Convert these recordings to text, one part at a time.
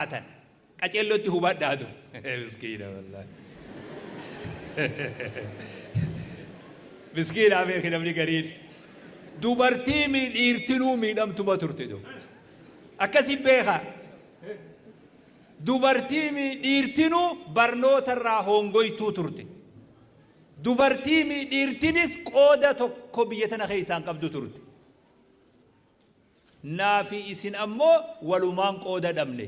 Atan qaceellotti hubadhaatu. Miskiina wallaahi. Miskiina beeki namni gariin. Dubartii mi dhiirtinuu miidhamtuma turte du. Akkasi beeka. Dubartii mi dhiirtinuu barnoota irraa hongoytuu turte. Dubartii mi dhiirtinis qooda tokko biyya tana keessaan qabdu turte. Naa fi isin ammoo walumaan qooda dhabne.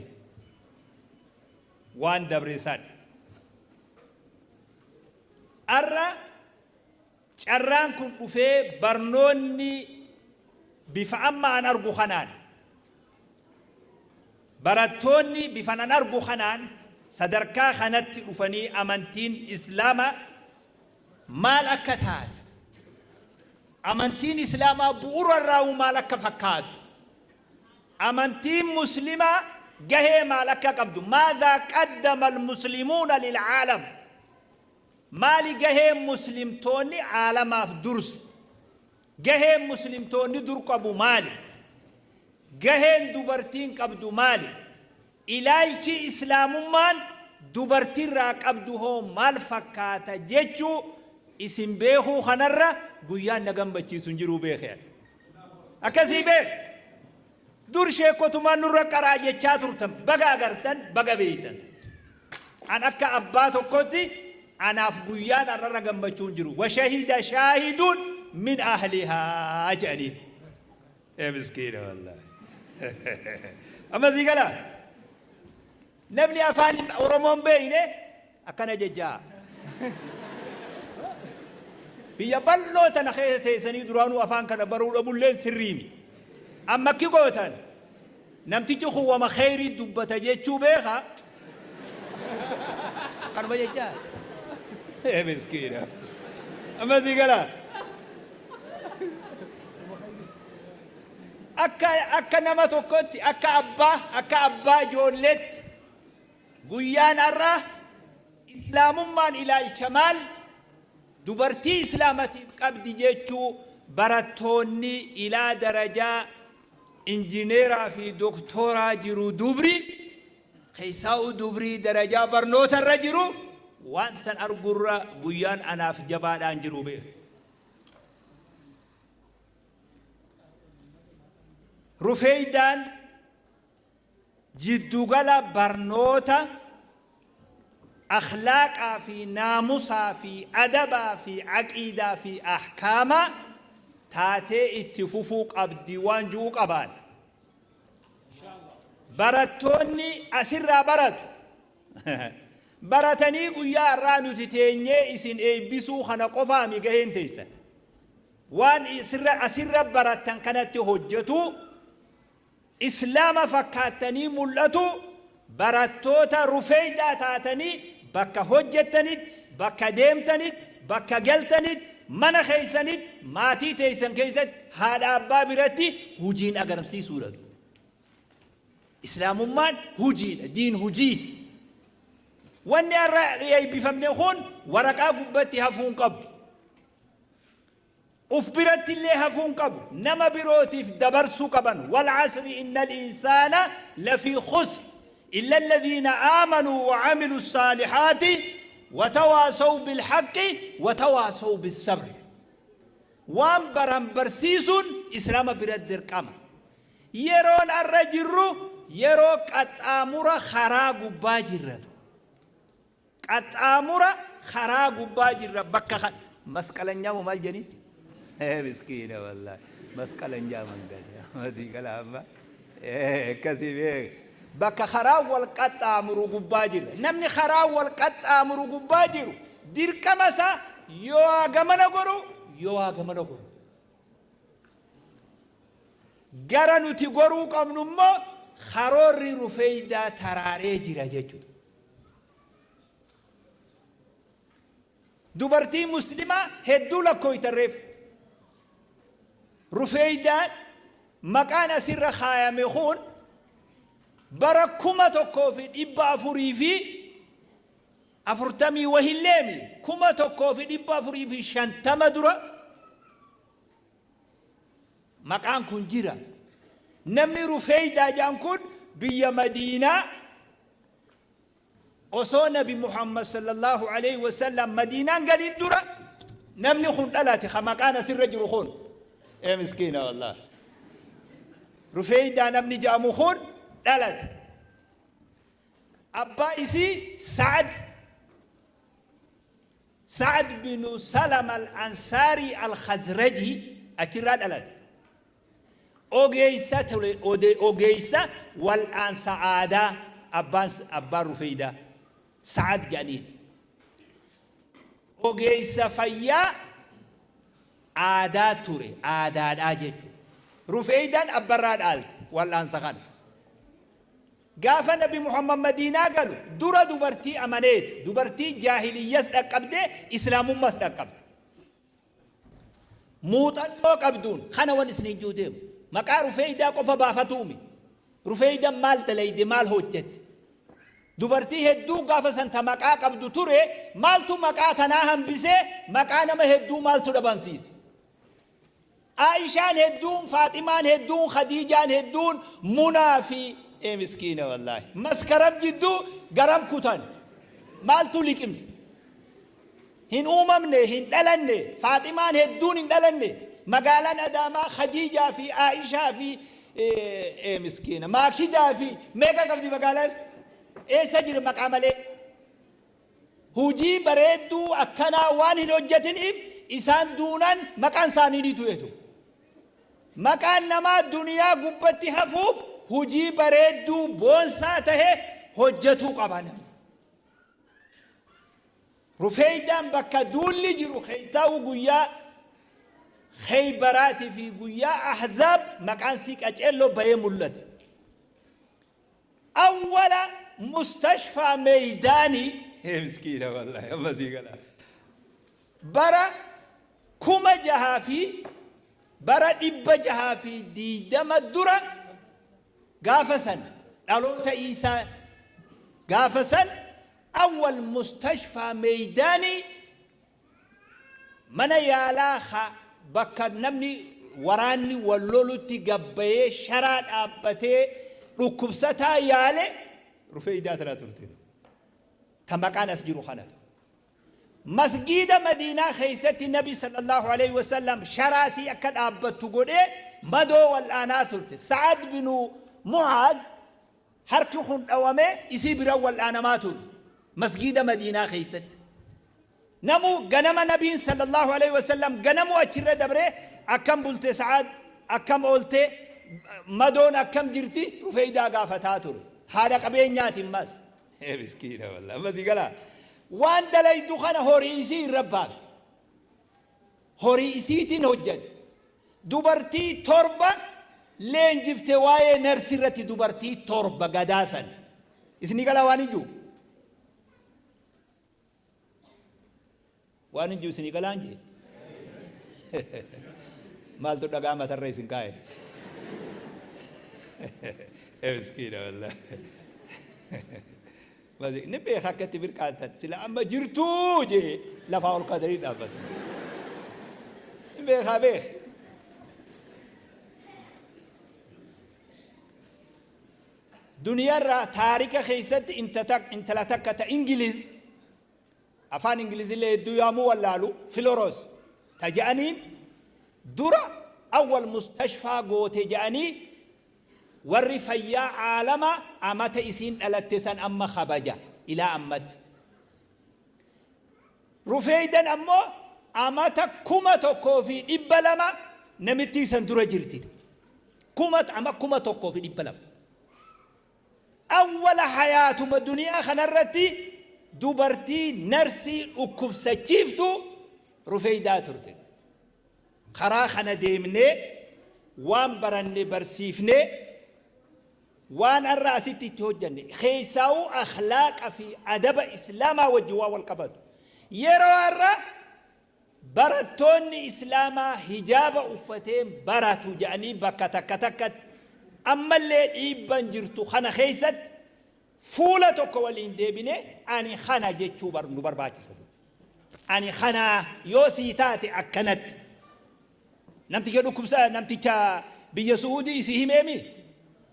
Waan dabre san. Arra carraan kun dhufee barnoonni bifa amma an argu kanaan, barattoonni bifan an argu kanaan sadarkaa kanatti dhufanii amantiin Islaamaa maal akka taate, amantiin Islaamaa bu'uura irraawuu maal akka fakkaattu, amantiin Muslimaa gahee maal akka qabdu, maadhaa qaddama al-muslimuuna lil-aalam, maali gaheen muslimtoonni aalamaaf dursa, gaheen muslimtoonni dur qabu maali, gaheen dubartiin qabdu maali, Ilaalchi Islaamummaan dubartiirraa qabdu hoo maal fakkaata jechuu isin beekuu kanarra guyyaan na gammachiisu hin jiruu beeki ani. Akkasii beeki. Dur sheekkotumaan nurra qaraa jechaa turtan, baga agartan, baga beektan. An akka abbaa tokkotti anaaf guyyaan har'arra gammachuu hin jiru. Washahida shaahidun min ahlihaa jedhaniin. Ee miskiina wallaahi. Amma sii gala. Namni afaan Oromoo hin beekne akkana jechaa. Biyya bal'oo tana keessa teessanii duraanuu afaan kana baruu dhabulleen sirriimi. Amma akki gootan namtichi kun wama kheyrii dubbata jechuu beeka. Kanuma jechaa. Ee miskiina. Amma sii gala. Akka nama tokkotti, akka abbaa ijoolleetti, guyyaan har'a Islaamummaan ilaalcha maal dubartii Islaamatiif qabdi jechuu barattoonni ilaa darajaa injineeraa fi doktooraa jiru, dubri keessaa'u dubrii darajaa barnoota irra jiru, waan san argurra guyyaan anaaf jabaadhaan jiru beeku. Rufeeydaan jiddugala barnoota akhlaaqaa fi naamusaa fi adabaa fi aqiidaa fi ahkaamaa taatee itti fufuu qabdi waan ju'u qabaan. Barattoonni asirraa baratu. Baratanii guyyaa har'aa nuti teenyee isin eebbisuu kana qofaami gaheen teessan. Waan asirra barattan kanatti hojjetu, Islaama fakkaattanii mul'atu, barattoota Rufeeydaa taatanii bakka hojjettanitti, bakka deemtanitti, bakka galtanitti, mana keessanitti, maatii teessan keessatti, haadha abbaa biratti hujiin agarsiisuudha. Islaamummaan hujiidha, diin hujiiti. Wanni har'a eebbifamne kun waraqaa gubbatti hafuu hin qabu. Uf biratti illee hafuu hin qabu. Nama birootiif dabarsuu qaban. Wal asri innal insaana lafii khusr illa alladhiina aamanuu wa amilu saalihaati wa tawaasaw bil haqqi wa tawaasaw bis sabr. Waan baran barsiisuun Islaama biratti dirqama. Yeroon har'a jirru yeroo qaxxaamura karaa gubbaa jirratu. Qaxxaamura karaa gubbaa jirra, bakka kan masqalanyaa moo maal jedhanii? Miskiina wallaahi, masqalanyaa mangadi masii gala amma akkasii beek, bakka karaa wal qaxxaamuru gubbaa jirra. Namni karaa wal qaxxaamuru gubbaa jiru dirqama isaa yoo haa gamana goru, yoo haa gamana goru. Gara nuti goruu qabnu immoo karoorri Rufeeydaa taraaree jira jechuudha. Dubartii Muslimaa hedduu lakkooytan reefu. Rufeeydaan maqaan asirra kaayame kun bara 1440 wahilleemi, 1450 dura maqaan kun jira. Namni Rufeeydaa jedhan kun biyya Madiinaa Osoo Nabi Muhammad sallallahu alaihi wasallam Madiinaan galiin dura namni kun dhalate, ka maqaan asirra jiru kun. Ee miskiina wallahi. Rufeeydaa namni jedhamu kun dhalate. Abbaa isii Sa'ad binu Salama al-Ansaarii al-Khazrajii achirraa dhalate. Ogeessa ture, ogeessa wal'aansa aadaa abbaan Rufeeydaa Sa'ad jedhaniin. Ogeessa fayyaa aadaa ture, aadaadhaa jechuudha. Rufeeydaan abbarraa dhaalte wal'aansa kana. Gaafa Nabi Muhammad Madiinaa galu dura dubartii amaneeti, dubartii jaahiliyyas dhaqqabdee Islaamummas dhaqqabde. Muuxannoo qabduun kana wan isiniin juu deemu. Maqaa Rufeeydaa qofa baafatuumi. Rufeeydan maal dalayde, maal hojjette? Dubartii hedduu gaafa san ta maqaa qabdu ture, maaltu maqaa tanaa hambisee, maqaa nama hedduu maaltu dhabamsiise? Aishaan hedduun, Faaximaan hedduun, Khadiijaan hedduun, Munaa fi ee miskiina wallaahi. Maskaram jidduu garam kutan. Maaltu liqimse? Hin uumamne, hin dhalanne, Faaximaan hedduun hin dhalanne. Magaalaan Adaamaa Khadiijaa fi Aishaa fi ee miskiina Maakidaa fi meeqa qabdi magaalaan? Eessa jira maqaa malee? Hujii bareedduu akkanaa waan hin hojjetiniif isaan duunaan maqaan isaanii ni du'etu. Maqaan namaa duniyaa gubbatti hafuuf hujii bareedduu boonsaa tahe hojjetuu qaba namni. Rufeeydaan bakka duulli jiru keessaa'u guyyaa Kheybaraatii fi guyyaa Ahzaab maqaan sii qaceelloo bayee mul'ate. Awwala mustashfaa meeydaanii, miskiina wallahi, amma sii gala, bara 6000 fi bara 620 dura, gaafa san dhaloota Iisaa, gaafa san awwal mustashfaa meeydaanii, mana yaalaa ka bakka namni waraanni wal lolutti gabbayee sharaa dhaabbatee dhukkubsataa yaale Rufeeydaa tana turte. Ta maqaan as jiru kana. Masgiida Madiinaa keessatti Nabi sallallahu alaihi wasallam sharaasii akka dhaabbattu godhee madoo wal'aanaa turte. Sa'ad binu Mu'aaz harki kun dhawamee isii bira wal'aanamaa ture. Masgiida Madiinaa keessatti. Namu ganama Nabiin sallallahu alaihi wasallam ganamuu achirra dabree, akkam bulte Sa'ad, akkam oolte, madoon akkam jirti, Rufeeydaa gaafataa ture. Haadha qabeenyaatiin mas. Miskiina wallah. Amma sii galaa. Waan dalaydu kana horii isii irra baafte. Horii isiitiin hojjatte. Dubartii 7 leenjifte waa'ee narsi irratti, dubartii 7 gadaasan. Isinii galaa waan hin jiru? Waan hin jiru isinii galaan jee? Maaltu dhagaa matarra isin kaa'e? Miskiina wallahi. Ni beeka akka itti mirqaantan, sila amma jirtuu jee lafaa ol kaatanii dhaabbatu. Ni beekaa beeka. Duniyaarraa taarika keessatti intala takka ta Ingiliz afaan Ingilizillee hedduu yaamuu wallaalu, Filoros ta je'aniin dura awwal mustashfaa goote je'anii warri fayyaa aalama amata isiin dhalatte san amma kabaja ilaa ammatti. Rufeeydan ammoo amata 1200 namittii san dura jirti. Ama 1200. Awwala hayaatuma duniyaa kanarratti dubartii narsii dhukkubsachiiftu Rufeeydaa turte. Karaa kana deemnee waan baranne barsiifnee, waan har'a asitti itti hojjanne keessaa'uu akhlaaqa fi adaba Islaamaa wajjin waan wal qabatu. Yeroo har'a barattoonni Islaamaa hijaaba uffateen baratu jedhanii bakka takka takkatti ammallee dhiibban jirtu kana keessatti fuula tokko waliin deebinee ani kana jechuu nu barbaachisa. Ani kanaa yoo sii taate akkanatti. Namticha dhukkubsa, namticha biyya Su'uudii isii himeemi,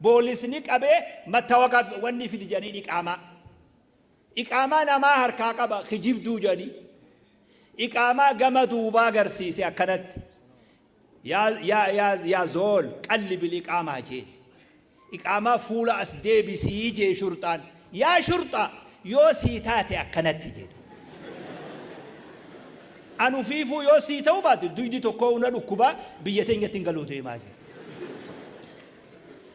boolisni qabee mattawaqaa wanni fidi jedhanii dhiqaamaa. Iqaamaa namaa harkaa qaba kijibduu jedhanii. Iqaamaa gama duubaa agarsiise akkanatti. Yaa yaa yaa yaa zool qallibil iqaamaa jeen. Iqaamaa fuula as deebisii jee shurxaan. Yaa shurxaa yoo sii taate akkanatti jee. An ufiifuu yoo sii ta'uu baate duydi tokkoo na dhukkubaa biyya teenyatti hin galuu deemaa jee.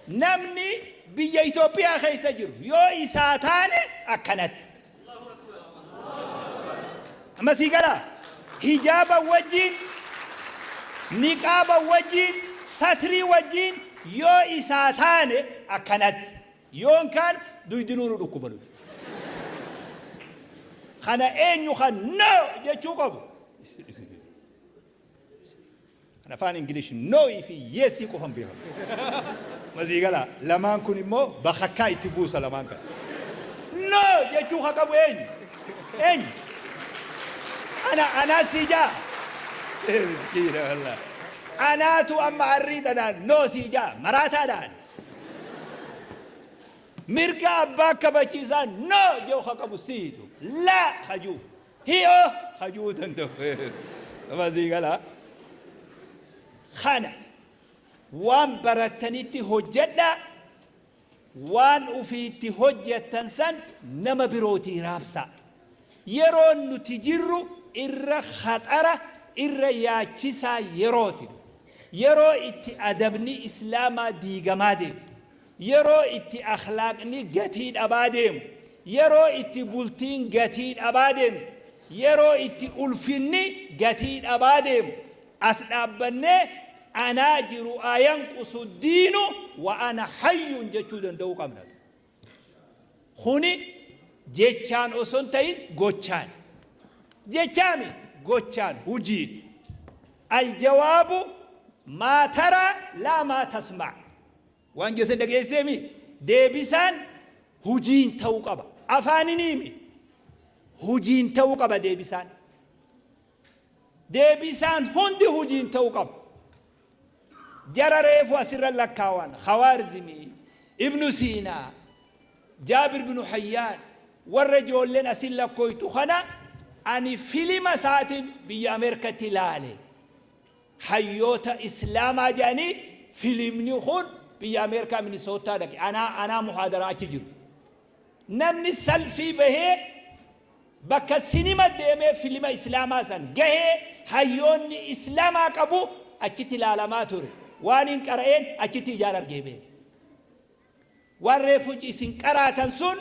Namni biyya Itoophiyaa keessa jiru yoo isaa taane akkanatti. Amma sii galaa? Hijaaba wajjiin, niqaaba wajjiin, satrii wajjiin yoo isaa taane akkanatti. Yoon kaan duydinuu nu dhukkuba nuti. Kana eenyu kan no jechuu qabu? An afaan English no fi yes qofan beeka. Masii galaa lamaan kun immoo bakakkaa itti buusa lamaan kana. No jechuu ka qabu eenyu? Eenyu? Ana anaa sii jaa. Miskiina wallah. Anaatu amma arrii tanaan no sii jaa maraataadhaan. Mirga abbaa kabachiisaa no jechuu ka qabu siitu. La hajuu. Hi'oo hajuu danda'u. Masii galaa. Kana waan barattanitti hojjedhaa, waan ufiitti hojjettan san nama birootii raabsaa. Yeroon nuti jirru irra khaxara, irra yaachisaa yerooti. Yeroo itti adabni Islaamaa diigamaa deemu. Yeroo itti akhlaaqni gatii dhabaa deemu. Yeroo itti bultiin gatii dhabaa deemtu. Yeroo itti ulfinni gatii dhabaa deemu. As dhaabbannee anaa jiru ayanqusu diinu wa ana hayyuun jechuu danda'uu qabna. Kuni jechaan osoo hin ta'in gochaan. Jechaami gochaan hujiin. Aljawaabu maa taraa laa maa tasma'a. Waan jesan dhageesseemi deebisaan hujiin ta'uu qaba. Afaaniniimi hujiin ta'uu qaba deebisaan. Deebisaan hundi hujiin ta'uu qaba. Jara reefu asirra lakkaawan Khawaarizmii, Ibnu Siinaa, Jaabir binu Hayyaan warra ijoolleen asin lakkooytu kana ani filima isaatiin biyya Ameerikatti ilaale. Hayyoota Islaamaa jedhanii filimni kun biyya Ameerikaa Minisootaa dhaqe. Anaa anaa muhaadaraa achi jiru. Namni salfii bahee bakka sinima deemee filima Islaamaa san gahee hayyoonni Islaamaa qabu achitti ilaalamaa ture. Waan hin qara'een achitti ijaan argee beeka. Waan reefu isin qaraatan sun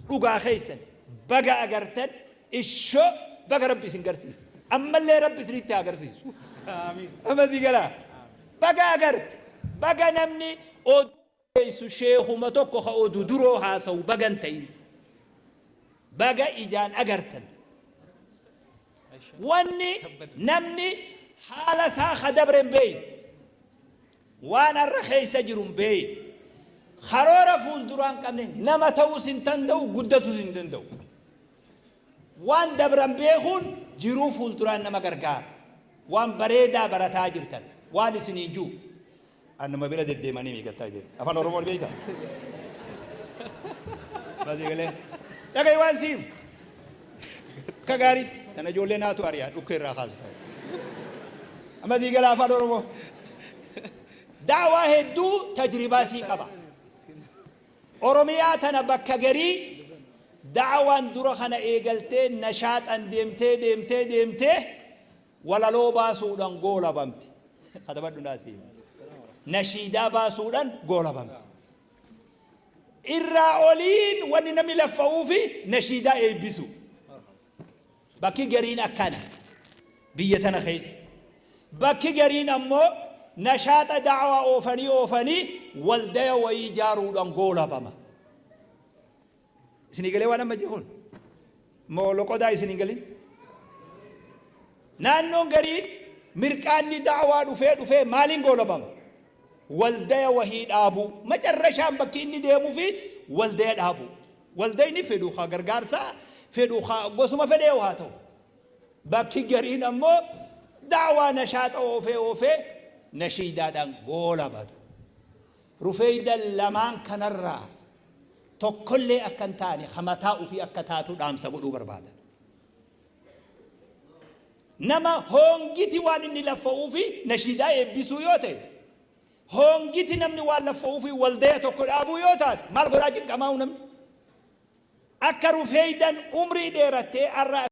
dhugaa keessan baga agartan ishoo baga Rabbi isin garsiise. Ammallee Rabbi isinitti haa agarsiisu. Amma sii galaa. Baga agarte baga namni oduu geessu sheekuma tokko ka oduu duroo haasawu baga hin ta'in. Baga ijaan agartan. Wanni namni haala isaa ka dabre hin beeyne. Waan har'a keessa jiru hin beeyne. Karoora fuulduraa hin qabne nama ta'uus hin danda'u, guddatus hin danda'u. Waan dabran beekuun jiruu fuulduraan nama gargaara. Waan bareedaa barataa jirtan waan isiniin jiru. Anuma bira deddeemanii miigattaa jedhu. Afaan Oromoo ni beektaa? Basii galee. Dhaga'i waan siim. Akka gaariitti tana ijoollee naatu ari'a dhukkee irraa kaasta. Amma sii gala afaan Oromoo. Da'waa hedduu tajribaa sii qaba. Oromiyaa tana bakka garii da'waan dura kana eegaltee nashaaxan deemtee deemtee deemtee walaloo baasuudhaan goolabamti. Katabadhu naa sii. Nashiidaa baasuudhaan goolabamti. Irraa oliin wanni namni laffa'uufi nashiidaa eebbisu. Bakki gariin akkana biyya tana keessa. Bakki gariin ammoo nashaaxa da'waa oofanii oofanii waldaya wayii ijaaruudhaan goolabama. Isinii galee waan amma jiru kun? Moo loqodaa isin hin galin? Naannoon gariin mirqaanni da'waa dhufee dhufee maaliin goolabama? Waldaya wahii dhaabuu. Macarrashaan bakki inni deemuu fi waldaya dhaabuu. Waldayni fedhu ka gargaarsaa fedhu ka gosuma fedhee haa ta'u. Bakki gariin ammoo da'waa nashaaxa oofee oofee nashiidaadhaan goolabatu. Rufeeyda lamaan kanarraa Tokkollee akka hin taane, hamataa ofii akka taatu dhaamsa godhuu barbaada. Nama hoongiti waan inni laffa'uu fi nashiidaa eebbisuu yoo ta'e, hoongiti namni waan laffa'uu fi waldaya tokko dhaabuu yoo taate, maal godhaa cinqamaa'u namni? Akka Rufeeydan umrii dheerattee arra